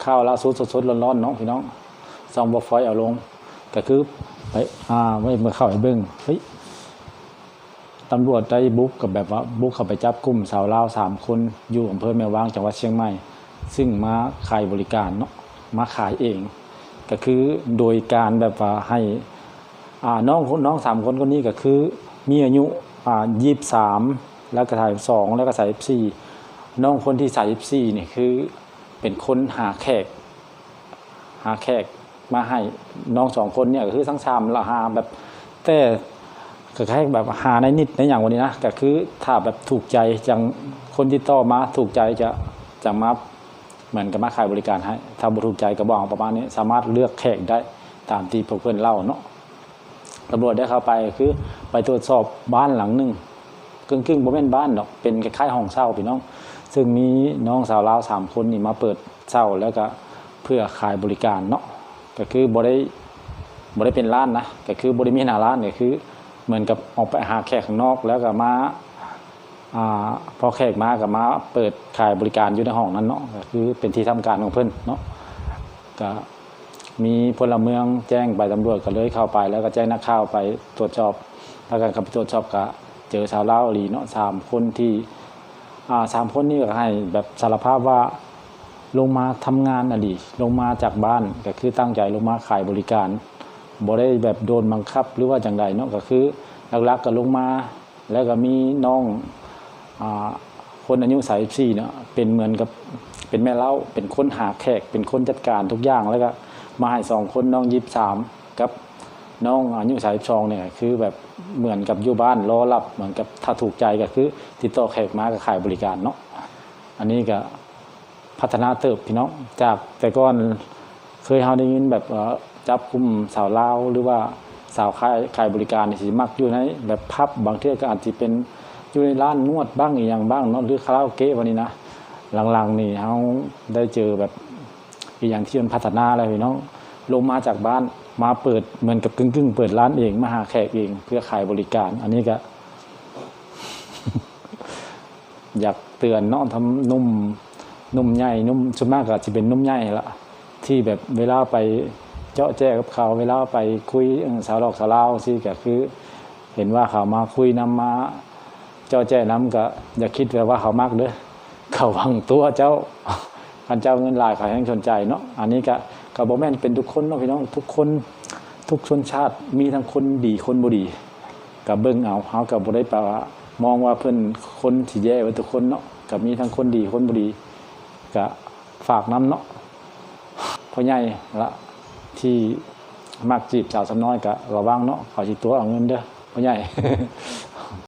ຂ່າວລ່າສຸດສົດໆຮ້ອນໆເນາະພີ່ນ້ອງ ຊ່ອງບໍ່ຟອຍເອົາລົງ ກໍຄືໄປ ອ່າ ໄວ້ເມື່ອເຂົ້າໄປເບິ່ງ ເຮີ້ຍ ຕຳຫຼວດໄດ້ບຸກ ກໍແບບວ່າບຸກເຂົ້າໄປຈັບກຸມຊາວລາວສາມຄົນ ຢູ່ອຳເພີແມ່ວາງ ຈັງຫວັດຊຽງໃໝ່ ຊຶ່ງມາຂາຍບໍລິການເນາະ ມາຂາຍເອງ ກໍຄືໂດຍການແບບວ່າໃຫ້ ອ່າ ນ້ອງ ນ້ອງສາມຄົນຄົນນີ້ກໍຄືມີອາຍຸ ອ່າ ຊາວສາມ ແລ້ວກໍຊາວສອງ ແລ້ວກໍຊາວສີ່ ນ້ອງຄົນທີ່ຊາວສີ່ນີ້ຄືເປັນຄົນຫາແຂກ ຫາແຂກມາໃຫ້ ນ້ອງສອງຄົນນີ້ກໍຄືທັງສາມລະຫາແບບ ແຕ່ ກໍຄ້າຍໆແບບຫາໃນນິດໃນຫຍັງວ່ານີ້ນະ ກໍຄືຖ້າແບບຖືກໃຈຈັ່ງ ຄົນຕິດຕໍ່ມາ ຖືກໃຈຈະ ຈະມາ ເໝືອນກັບມາຂາຍບໍລິການໃຫ້ ຖ້າບໍ່ຖືກໃຈກໍບໍ່ເອົາ ປະມານນີ້ ສາມາດເລືອກແຂກໄດ້ຕາມທີ່ພວກເພິ່ນເລົ່າເນາະ. ຕຳຫຼວດໄດ້ເຂົ້າໄປ ຄືໄປຕວດສອບບ້ານຫຼັງໜຶ່ງ ກຶ່ງໆ ບໍ່ແມ່ນບ້ານດອກ ເປັນຄ້າຍໆຫ້ອງເຊົ່າພີ່ນ້ອງ ຊຶ່ງມີນ້ອງຊາວລາວສາມຄົນນີ້ມາເປີດເຊົ່າ ແລ້ວກໍເພື່ອຂາຍບໍລິການເນາະ ກໍຄືບໍ່ໄດ້ ບໍ່ໄດ້ເປັນຮ້ານນະ ກໍຄືບໍ່ໄດ້ມີໜ້າຮ້ານ ກໍຄືເໝືອນກັບອອກໄປຫາແຂກຂ້າງນອກ ແລ້ວກໍມາ ອ່າ ພໍແຂກມາກໍມາເປີດຂາຍບໍລິການຢູ່ໃນຫ້ອງນັ້ນເນາະ ກໍຄືເປັນທີ່ທຳການຂອງເພິ່ນເນາະ. ກໍມີພົນລະເມືອງແຈ້ງໄປ ຕຳຫຼວດກໍເລີຍເຂົ້າໄປ ແລ້ວກໍແຈ້ງນັກຂ່າວໄປຕວດສອບ ພາກັນເຂົ້າໄປຕວດສອບ ກໍເຈີຊາວລາວອີ່ຫຼີເນາະ ສາມຄົນທີ່ ອ່າ ສາມຄົນນີ້ກໍໃຫ້ແບບສາລະພາບວ່າ ລົງມາທຳງານອີ່ຫຼີ ລົງມາຈາກບ້ານ ກໍຄືຕັ້ງໃຈລົງມາຂາຍບໍລິການ ບໍ່ໄດ້ແບບໂດນບັງຄັບ ຫຼືວ່າຈັ່ງໃດເນາະ ກໍຄືຫຼັກໆກໍລົງມາ ແລ້ວກໍມີນ້ອງ ອ່າ ຄົນອາຍຸຊາວສີ່ເນາະ ເປັນເໝືອນກັບເປັນແມ່ເລົ້າ ເປັນຄົນຫາແຂກ ເປັນຄົນຈັດການທຸກຢ່າງ ແລ້ວກໍມາໃຫ້ສອງຄົນ ນ້ອງຊາວສາມກັບນ້ອງອາຍຸຊາວສອງນີ້ ຄືແບບເໝືອນກັບຢູ່ບ້ານລໍຮັບ ເໝືອນກັບຖ້າຖືກໃຈກໍຄືຕິດຕໍ່ແຂກມາກໍຂາຍບໍລິການເນາະ. ອັນນີ້ກໍ ພັດທະນາເຕີບພີ່ນ້ອງ ຈາກແຕ່ກ່ອນເຄີຍເຮົາໄດ້ຍິນແບບ ເອີ ຈັບກຸມຊາວລາວ ຫຼືວ່າສາວຂາຍ ຂາຍບໍລິການນີ້ ຊິມັກຢູ່ໃນແບບຜັບ ບາງເທື່ອກໍອາດຊິເປັນຢູ່ໃນຮ້ານນວດບ້າງ ອີ່ຫຍັງບ້າງເນາະ ຫຼືຄາຣາໂອເກະວ່ານີ້ນະ. ຫຼັງໆນີ້ເຮົາໄດ້ເຈີແບບອີ່ຫຍັງທີ່ມັນພັດທະນາແລ້ວພີ່ນ້ອງ ລົງມາຈາກບ້ານ ມາເປີດເໝືອນກັບກຶ່ງໆເປີດຮ້ານເອງ ມາຫາແຂກເອງ ເພື່ອຂາຍບໍລິການ. ອັນນີ້ກໍ ຢາກເຕືອນເນາະ ທຳໜຸ່ມ ໜຸ່ມໃຫຍ່ ໜຸ່ມ ສ່ວນມາກກໍຊິເປັນໜຸ່ມໃຫຍ່ຫັ້ນລະ ທີ່ແບບເວລາໄປເຈາະແຈ້ກັບເຂົາ ເວລາໄປຄຸຍ ເອີ ສາວລອກສາວລາວຊີ້ ກໍຄືເຫັນວ່າເຂົາມາຄຸຍນຳ ມາເຈາະແຈ້ນຳ ກໍຢ່າຄິດແບບວ່າເຂົາມັກເດີ້ ເຂົາຫວັງຕົວະເຈົ້າ ຄັນເຈົ້າເງິນຫຼາຍເຂົາແຮ່ງສົນໃຈເນາະ. ອັນນີ້ກໍ ກໍບໍ່ແມ່ນເປັນທຸກຄົນເນາະພີ່ນ້ອງ ທຸກຄົນ ທຸກຊົນຊາດ ມີທັງຄົນດີຄົນບໍ່ດີ ກໍເບິ່ງເອົາ ເຮົາກໍບໍ່ໄດ້ແປວ່າມອງວ່າເພິ່ນຄົນຊິແຍ່ເບິດທຸກຄົນເນາະ ກໍມີທັງຄົນດີຄົນບໍ່ດີ ກໍຝາກນຳເນາະ ພໍ່ໃຫຍ່ລະ ທີ່ມັກຈີບສາວສ່ຳນ້ອຍກໍລະວັງເນາະ ເຂົາຊິຕົວະເອົາເງິນເດີ້ພໍ່ໃຫຍ່.